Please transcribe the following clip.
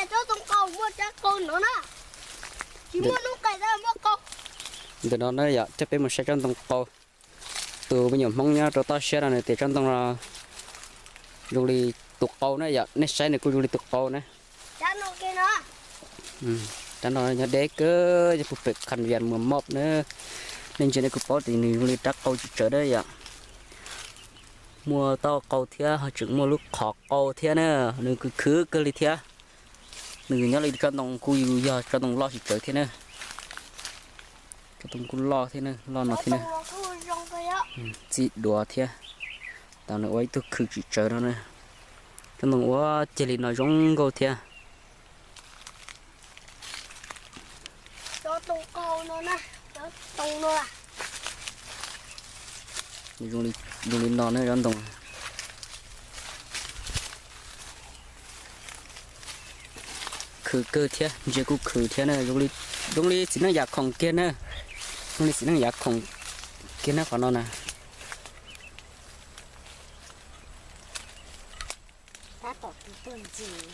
Tsob ntoo qau muaj tsob qau no na. Tsis muaj lub qe muaj qau. Ntawm no na yom, coj peb mus saib tsob ntoo qau. Tus me nyuam Hmoob nyob rau toj siab no nws tias tsob ntoo no zoo li tus qau na yom, nej saib nws kuj zoo li tus qau na. Rab no nyob deb kawg, nyob puag pem Kham Vias Muas Moj na. Nej ntsia nej kuj paub tias nws zoo li rab qau tsis tsawg na yom. Muaj taub qau thiab ho tseem muaj lub qhov qau thiab na, nws khwv khwv kawg li thiab. Nws nyob li tsob ntoo kuj yog tsob ntoo loj tsis tsawg thiab na. Tsob ntoo kuj loj thiab na, loj no thiab na. Txi duav thiab. Tau nws ua ib tug khw tsim tsawv no na. Tsob ntoo ua ceg li no zoo nkauj thiab. Zoo li no na tsob ntoo. Khwv kawg thiab, ntsia kuj khwv thiab na, zoo li txiv neej yam khoom kiag na. Zoo li txiv neej yam khoom kiag na qhov no na. Tab tom tus tuag ntxiv.